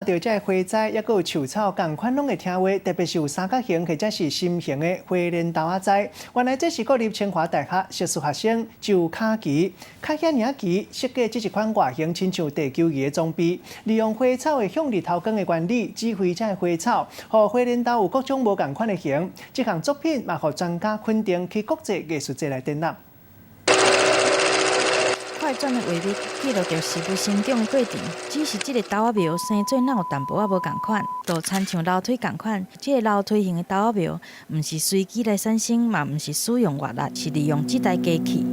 著這个花栽，抑閣有樹草仝款攏會聽話，特別是有三角形或者是心形的花蓮豆仔栽。原來這是國立清華大學碩士學生周卡奇，較遐爾仔奇設計這一款外形親像地球儀的裝備，利用花草會向日頭光的原理，指揮這个花草，予花蓮豆有各種無仝款的形。這項作品嘛，予專家肯定，去國際藝術節來展覽。快轉的畫面記錄著植物生長的過程，只是這个豆仔苗生做若有淡薄仔無仝款，就親像樓梯仝款。這个樓梯型的豆仔苗，毋是隨機來產生，嘛毋是使用外力，是利用這台機器。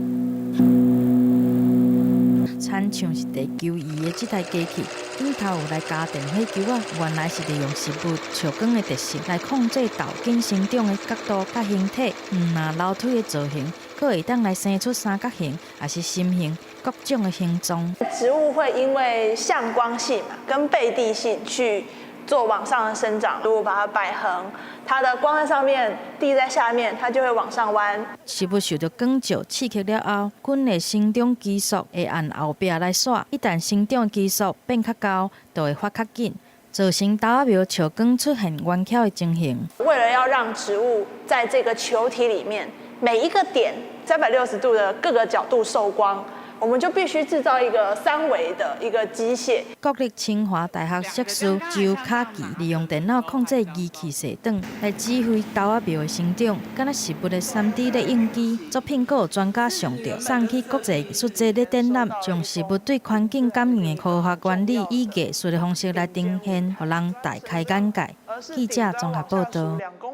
親像是地球儀的這台機器，頂頭有來加電火球仔，原來是利用植物採光的特性來控制豆根生長的角度佮形體，毋但樓梯的造型，閣會當來生出三角形，抑是心形各種的形狀。植物會因為向光性跟背地性去做往上的生長。如果把它擺橫，它的光在上面，地在下面，它就會往上彎。植物受著光照刺激了後，根的生長激素會按後壁來徙。一旦生長激素變較高，就會發較緊，造成豆仔苗採光出現圓翹的情形。為了要讓植物在這個球體裡面每一個點360度的各個角度受光，我們就必須製造一個三維的一個機械。國立清華大學碩士周卡奇利用電腦控制儀器系統來指揮豆仔苗的生長，敢若植物的3D 列印機。作品閣有專家上著，送去國際藝術節咧展覽，將植物對環境感應的科學原理以藝術的方式來呈現，予人大開眼界。記者綜合報導。